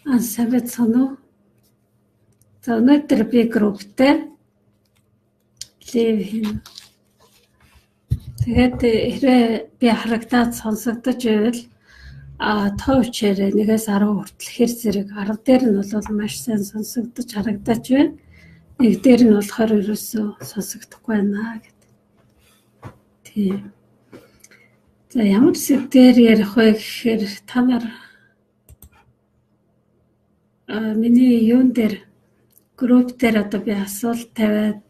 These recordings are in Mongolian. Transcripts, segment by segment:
Сайн байцгаана уу? За, өнөөдөр би групптэй live хийнэ. Тэгээд хэрвээ би харагдаад сонсогдож байвал тоо бичээрэй. 1-ээс 10 хүртэл хэр зэрэг. 10 дээр нь бол маш сайн сонсогдож харагдаж байна. 1 дээр нь болохоор ерөөсөө сонсогдохгүй байна гэдэг. Тийм. За, ямар сэдвээр ярих вэ гэхээр та нар миний юун дээр, групп дээр одоо би асуулт тавиад,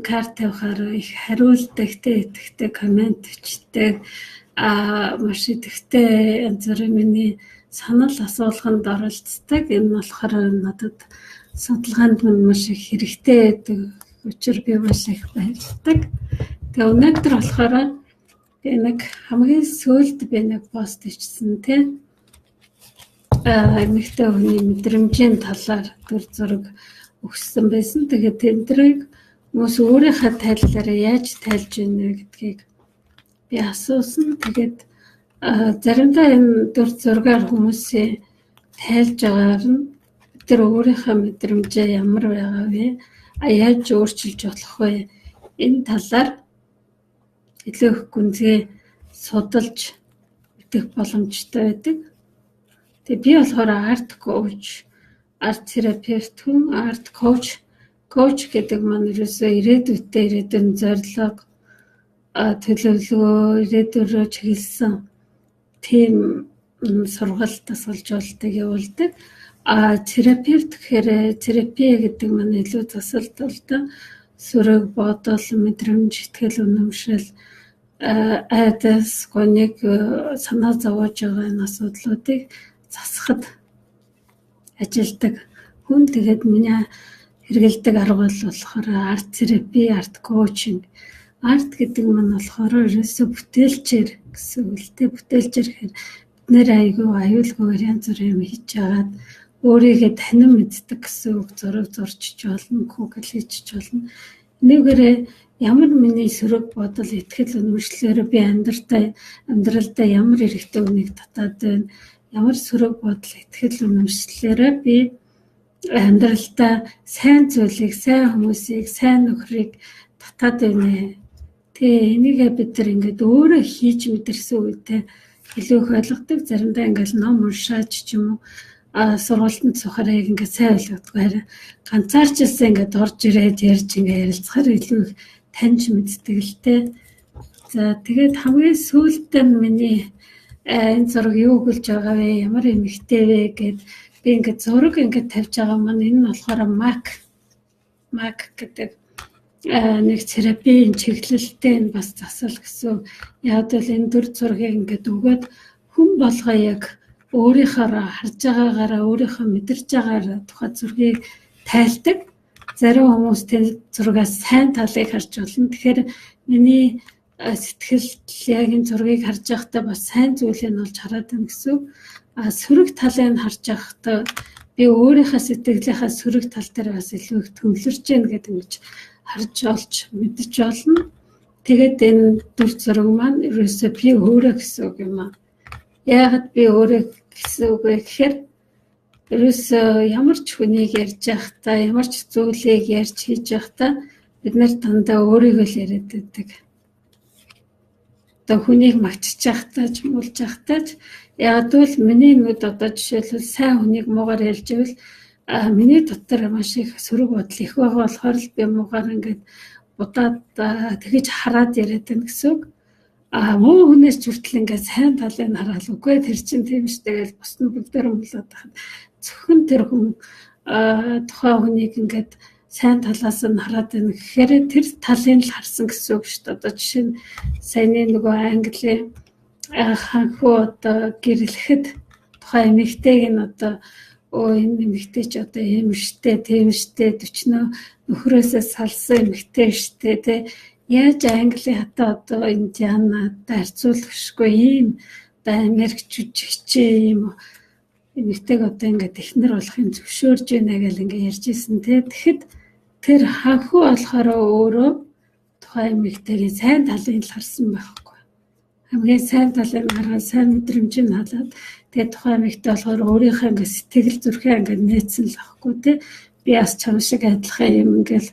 карт тавихаар их хариулдаг, идэвхтэй comment бичдэг, маш идэвхтэй янз бүрийн миний санал асуулганд оролцдог. Энэ нь болохоор надад судалгаанд минь маш их хэрэгтэй байдаг учир би маш их баярлалдаг. Тэгээ өнөөдөр болохоор би нэг хамгийн сүүлд би нэг пост хийчихсэн, тий. Эмэгтэй хүний мэдрэмжийн талаар дүр зураг өгсөн байсан. Тэгээд тэднийг хүмүүс өөрийнхөө тайллаараа яаж тайлж байна вэ гэдгийг би асуусан. Тэгээд заримдаа энэ дүр зургаар хүмүүсийн тайлж байгаагаар нь бид нар өөрийнхөө мэдрэмжээ ямар байгаа вэ? Яаж өөрчилж болох вэ? Энэ талаар илүү их гүнзгий судалж мэдэх боломжтой байдаг. Тэгээ би болохоор art coach, art therapist хүн, art coach, coach гэдэг маань ерөөсөө ирээдүйдээ, ирээдүйн зорилго, төлөвлөгөө, ирээдүй рүү чиглэсэн тийм сургалт, дасгалжуулалтыг явуулдаг. А терапевт гэхээр терапи гэдэг маань илүү засалт л доо. Сөрөг бодол, мэдрэмж, итгэл үнэмшил, айдас, гуниг, санаа зовоож байгаа энэ асуудлуудыг засахад ажилладаг хүн. Тэгээд миний хэрэглэдэг арга бол болохоор art therapy, art coaching. Art гэдэг маань болохоор ерөөсөө бүтээлчээр гэсэн үг л дээ. Бүтээлчээр гэхээр бид нар айгүй аюулгүйгээр янз бүрийн юм хийж агаад өөрийгөө танин мэддэг гэсэн үг. Зураг зурчиж болно, Google хийчих болно. Энийгээрээ ямар миний сөрөг бодол, итгэл үнэмшлээр би амьдралдаа ямар эрэгтэй хүнийг татаад байна, ямар сөрөг бодол, итгэл үнэмшлээрээ би амьдралдаа сайн зүйлийг, сайн хүмүүсийг, сайн нөхрийг татаад байна. Тэгээ энийгээ бид нар ингээд өөрөө хийж мэдэрсэн үедээ илүү их ойлгодог. Заримдаа ингээд ном уншаад ч юм уу, сургалтанд суухаар яг ингээд сайн ойлгодог. Харин ганцаарчилсан ингээд орж ирээд ярьж, ингээд ярилцахаар илүү их таньж мэддэг л дээ. За, тэгээд хамгийн сүүлд нь миний энэ зураг юу өгүүлж байгаа вэ? Ямар эмэгтэй вэ гэд би ингээд зураг ингээд тавьж байгаа маань энэ нь болохоор MAC гэдэг нэг терапийн чиглэлтэй энэ бас засал гэсэн. Яг бол энэ дүр зургийг ингээд өгөөд хүн болгоо яг өөрийнхөө харж байгаагаараа, өөрийнхөө мэдэрч байгаагаар тухай зургийг тайлдаг. Зарим хүмүүс тэр зургаас сайн талыг харж болно. Тэгэхээр миний сэтгэл яг энэ зургийг харж байхдаа бас сайн зүйлийг нь олж хараад байна гэсэн. А сөрөг талыг нь харж байхдаа би өөрийнхөө сэтгэлийнхаа сөрөг тал дээр бас илүү их төвлөрч байна гэдэг ингэж харж олж мэдэж болно. Тэгээд энэ дүр зураг маань ерөөсөө би өөрөө гэсэн үг юм аа. Яагаад би өөрөө гэсэн үг вэ гэхээр ерөөсөө ямар ч хүнийг ярьж байхдаа, ямар ч зүйлийг ярьж хийж байхдаа бид нар дандаа өөрийгөө л яриад байдаг. Одоо хүнийг магтчих байхдаа ч, муулж байхдаа ч, яг гэвэл миний нүд одоо жишээлбэл сайн хүнийг муугаар ярьж байвал миний дотор маш их сөрөг бодол их байгаа болохоор л би муугаар ингээд будаад тэгэж хараад яриад байна гэсэн үг. А муу хүнээс ч хүртэл ингээд сайн талыг нь хараад, үгүй, тэр чинь тийм шүү дээ гэж бус нь бүгдээр өмлөөд байхад зөвхөн тэр хүн, тухайн хүнийг ингээд сайн талаас нь хараад байна гэхээр тэр талыг л харсан гэсэн үг шүү дээ. Одоо жишээ нь саяны нөгөө Английн ханхүү одоо гэрлэхэд тухайн эмэгтэйг нь одоо өө, энэ эмэгтэй ч одоо ийм штэ, тийм штэ, 40 нөхрөөсөө салсан эмэгтэй штэ, тэ, яаж Английн хатаа одоо Индианатай харьцуулахгүй ийм одоо Америк жүжигч ийм эмэгтэйг одоо ингээд эхнэр болохын зөвшөөрж байна гэл ингээд ярьж исэн, те. Тэгэхэд тэр ханхүү болохоор өөрөө тухайн эмэгтэйгийн сайн талыг л харсан байхгүй. Хамгийн сайн талыг хараад, сайн мэдрэмжийг халаад, тэгээд тухайн эмэгтэй болохоор өөрийнхөө ингээд сэтгэл зүрхээ ингээд нээсэн л ахгүй тий. Би бас чам шиг адилхан юм ингээл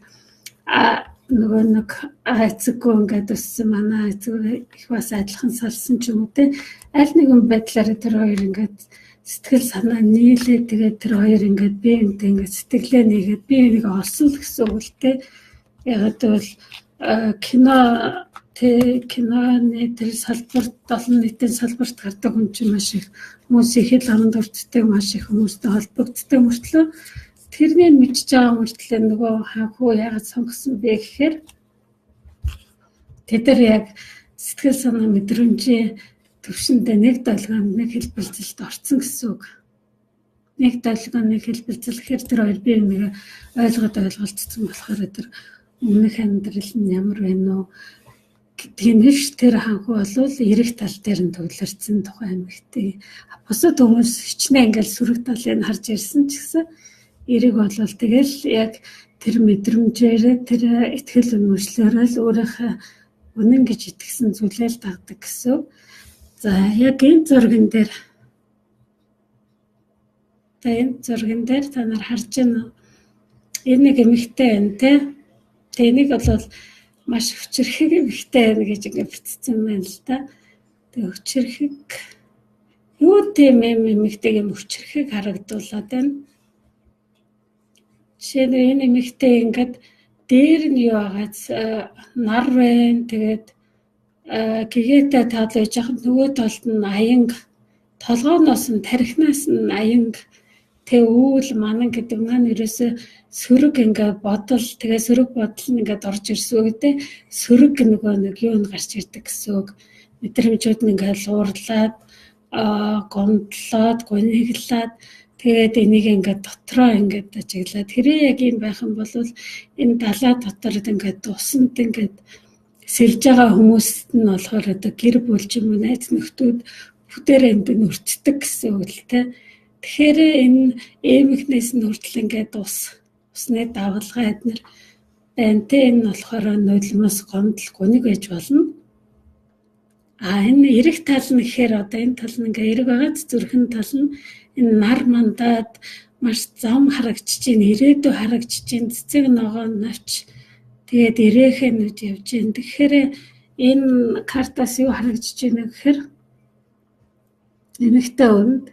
нөгөө нэг эцэггүй ингээд өссөн, манай эцэг их бас адилхан салсан ч юм уу те. Аль нэгэн байдлаар тэр хоёр ингээд сэтгэл санаа нийлээ, тэгээд тэр хоёр ингээд бие биентэй ингээд сэтгэлээ нэгээд бие биенийг олсон л гэсэн үг л те. Ягаад гэвэл кино тэ киноны тэр салбарт, олон нийтийн салбарт гардаг хүн чинь маш их хүмүүсийн хэл аманд өртдөг, маш их хүмүүстэй холбогддог мөртлөө тэрнийг мэдж байгаа мөртлөө нөгөө ханхүү яагаад сонгосон бэ гэхээр тэд нар яг сэтгэл санаа мэдрэмжийн төвшөндөө нэг долгионд нэг хэлбэлзэлд орцсон гэсэн үг. Нэг долгион нэг хэлбэлзэл гэхээр тэр хоёр бие биенийг ойлгоод ойлголцсон болохоор тэр өмнөх амьдрал нь ямар байна уу гэдгийг нь тэр ханхүү болвол эрэг тал дээр нь төвлөрсөн тухайн эмэгтэй. Бусад хүмүүс хичнээн ингээл сөрөг талыг харж ирсэн ч гэсэн эрэг болвол тэгэл яг тэр мэдрэмжээрээ, тэр итгэл үнэмшлээрээ л өөрийнхөө үнэн гэж итгэсэн зүйлээ л дагдаг гэсэн. За яг энэ зурган дээр та нар харж байна. Энэ нэг эмэгтэй байна те. Тэгээ энийг бол маш хүчирхэг эмэгтэй байна гэж ингэ бичсэн байна л да. Тэгээ хүчирхэг юу тийм юм эмэгтэй юм хүчирхэг харагдуулаад байна. Жишээ нь энэ эмэгтэй ингээд дээр нь юу агаад нар байна. Тэгээд гэгээтэй тал байж хахад нөгөө талд нь аянг, толгооноос нь тархинаас нь аянг, тэг үүл манан гэдэг маань ерөөсөө сөрөг ингээ бодол, тэгээ сөрөг бодол нь ингээд орж ирсэн үедээ сөрөг нөгөө нэг юу нь гарч ирдэг гэсэн үг. Мэдрэмжүүд нь ингээд уурлаад, гомдлоод, гуниглаад, тэгээд энийг ингээд дотроо ингээд ажиглаад хэрэг яг юм байх юм бол энэ далаа дотор ингээд усанд ингээд сэлж байгаа хүмүүст нь болохоор одоо гэр бүл ч юм уу найз нөхдүүд бүгдээрээ энд нүртдэг гэсэн үг л те. Тэгэхээр энэ эмхнээс нь хүртэл ингээд усны давалгаа эднэр байна те. Энэ болохоор нулимс, гомдол, гуниг байж болно. А энэ эрэг тал нь гэхээр одоо энэ тал нь ингээ эрэг байгаад зүрхэн тал нь энэ нар мандаад маш зам харагдчихээн, ирээдүй харагдчихээн, цэцэг ногоон навч тэгээд эрээхээ нүд явж байна. Тэгэхээр энэ картаас юу харагдаж байна гэхээр эмэгтэй хүнд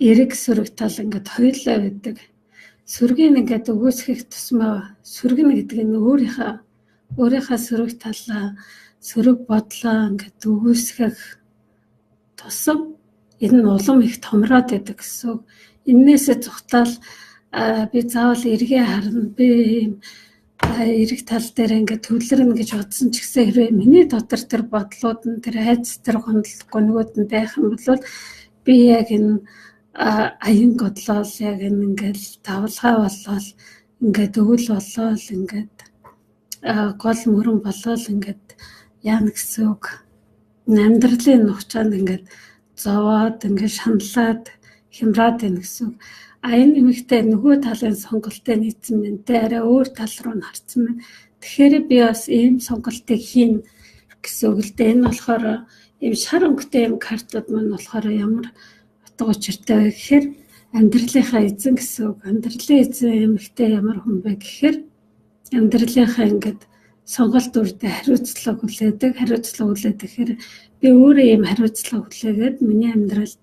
эрэг сөрөг тал ингээд хоёулаа байдаг. Сөргийг ингээд үгүйсгэх тусмаа сөргөнө гэдэг нь өөрийнхөө сөрөг талаа, сөрөг бодлоо ингээд үгүйсгэх тусам энэ нь улам их томроод байдаг гэсэн үг. Эннээсээ зүхтаал би заавал эргээ харна, би ийм эрэг тал дээр ингээд төвлөрнө гэж бодсон ч гэсэн хэрвээ миний дотор тэр бодлууд нь, тэр айдас, тэр гомдол, гонигуд нь байх юм бол би яг энэ аян годлол, яг энэ ингээд давлгаа боллоо, ингээд өвөл боллоо, ингээд гол мөрөн боллоо, ингээд яана гэсэн үг. Амьдралын нухчаанд ингээд зовоод, ингээд шаналлаад, хямраад байна гэсэн үг. А энэ эмэгтэй нөгөө талын сонголтыг нийцсэн байна те, арай өөр тал руу нь харсан байна. Тэгэхээр би бас ийм сонголтыг хийн гэсэн үг л дээ. Энэ болохоор ийм шар өнгөтэй ийм картууд маань болохоор ямар утга учиртай вэ гэхээр амьдралынхаа эзэн гэсэн үг. Амьдралын эзэн эмэгтэй ямар хүн бэ гэхээр амьдралынхаа ингээд сонголт үрдээ хариуцлага хүлээдэг. Хариуцлага хүлээдэг гэхээр би өөрөө ийм хариуцлага хүлээгээд миний амьдралд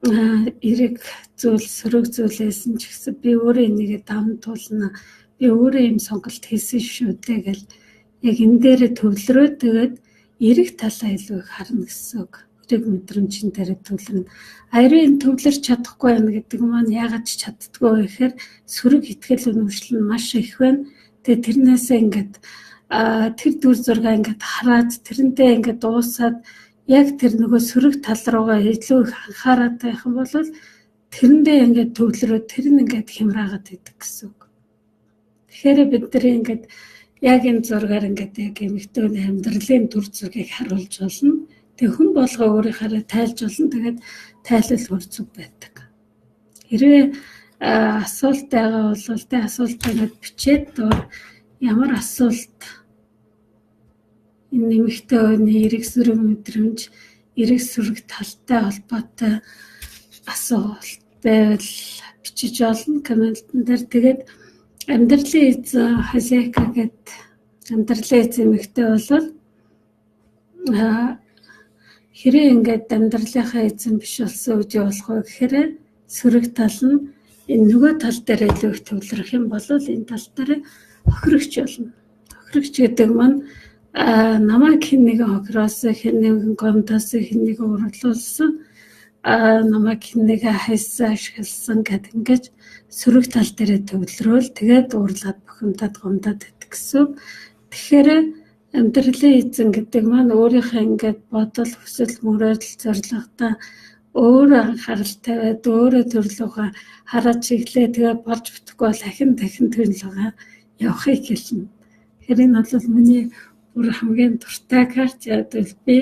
эрэг зүйл, сөрөг зүйлээсэн ч гэсэн би өөрөө энийгээ даван туулна. Би өөрөө ийм сонголт хийсэн шүү дээ гэл яг энэ дээрээ төвлөрөөд тэгээд эрэг талаа илүү их харна гэсэн үг. Эрэг мэдрэмжийн дээр төвлөрнө. Аяр энэ төвлөрч чадахгүй байна гэдэг маань яагаад ч чаддгүй вэ гэхээр сөрөг итгэл үнэмшил нь маш их байна. Тэгээд тэрнээсээ ингээд тэр дүр зургаа ингээд хараад тэрнтэй ингээд дуусаад яг тэр нөгөө сөрөг тал руугаа илүү их анхаарат байх юм бол тэрэндээ ингээд төвлөрөөд тэр нь ингээд хямраагаад идэг гэсэн үг. Тэгэхээр бид нар ингээд яг энэ зургаар ингээд яг эмэгтэй хүний амьдралын дүр зургийг харуулж болно. Тэг хүн болгоо өөрийнхөө тайлж болно. Тэгээд тайлал бүр зүг байдаг. Хэрвээ асуулт байгаа бол тэ асуултаа ингээд бичээд доор ямар асуулт Энэ эмэгтэй хүний эерэг сөрөг мэдрэмж, эерэг сөрөг талтай холбоотой асуулт байвал бичиж олно комментэн дээр. Тэгээд амьдралын эзэн хозяйка гэд амьдралын эзэн эмэгтэй бол хэрэг ингээд амьдралынхаа эзэн биш болсон үед юу болох вэ гэхээр сөрөг тал нь энэ нөгөө тал дээр илүү их төвлөрөх юм бол энэ тал дээр хохирогч болно. Хохирогч гэдэг маань намайг хэн нэгэн хохироосоо, хэн нэгэн гомдоосоо, хэн нэгэн урлуулсан, намайг хэн нэгэн хайсан, ашигласан гэдэг ингээд сөрөг тал дээрээ төвлөрөөл тэгээд уурлаад бухимдаад гомдоод байдаг гэсэн. Тэгэхээр амьдралын эзэн гэдэг маань өөрийнхөө ингээд бодол, хүсэл, мөрөөдөл, зорилготой өөрөө анхаарал тавиад өөрөө төрлөөгөө хараад чиглээ, тэгээд болж бүтэхгүй бол ахин дахин төрлөөгөө явахыг хэлнэ. Тэгэхээр энэ бол миний бүр хамгийн дуртай карт. Яг бол би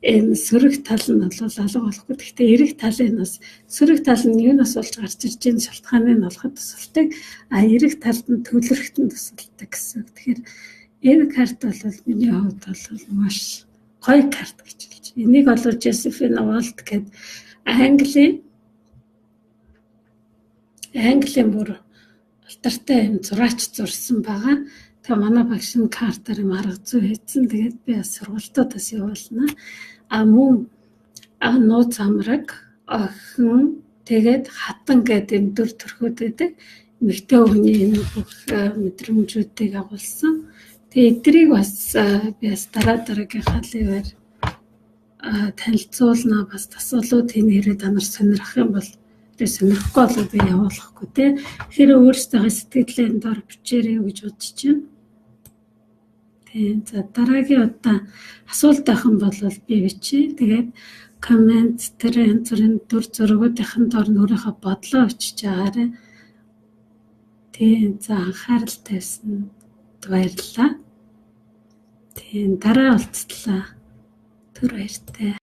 энэ сөрөг тал нь бол алга болохгүй. Гэхдээ эерэг талын бас сөрөг тал нь юунаас болж гарч ирж байгаа шалтгааныг нь олоход тусалдаг. А эерэг талд нь төвлөрөхөд нь тусалдаг гэсэн. Тэгэхээр энэ карт бол миний хувьд бол маш гоё карт гэж хэлж. Энийг бол Josephine Walt гэдэг Английн бүр алдартай юм зураач зурсан байгаа. Тэгээ манай багш нь картаар юм арга зүй хийсэн. Тэгээд би бас сургалтуудаас явуулна. А мөн нууц амраг, охин, тэгээд хатан гэдэг энэ дүр төрхүүд байдаг. Эмэгтэй хүний энэ бүх мэдрэмжүүдийг агуулсан. Тэгээ эдрийг бас би бас дараа дараагийнхаа live ээр танилцуулна. Бас дасгалууд энэ хэрэг та нар сонирхох юм бол би сонирхгүй бол би явуулахгүй те. Тэгэхээр өөрсдийнхөө сэтгэлээ энэ доор бичээрэй гэж бодож байна. Тийм. За дараагийн удаа асуулт байх юм бол би бичье. Тэгээд коммент тэр янз бүрийн дүр зургуудын доор нь өөрийнхөө бодлоо бичиж байгаарай. Тийм. За анхаарал тавьсанд баярлалаа. Тийм. Дараа уулзтлаа. Түр баяртай.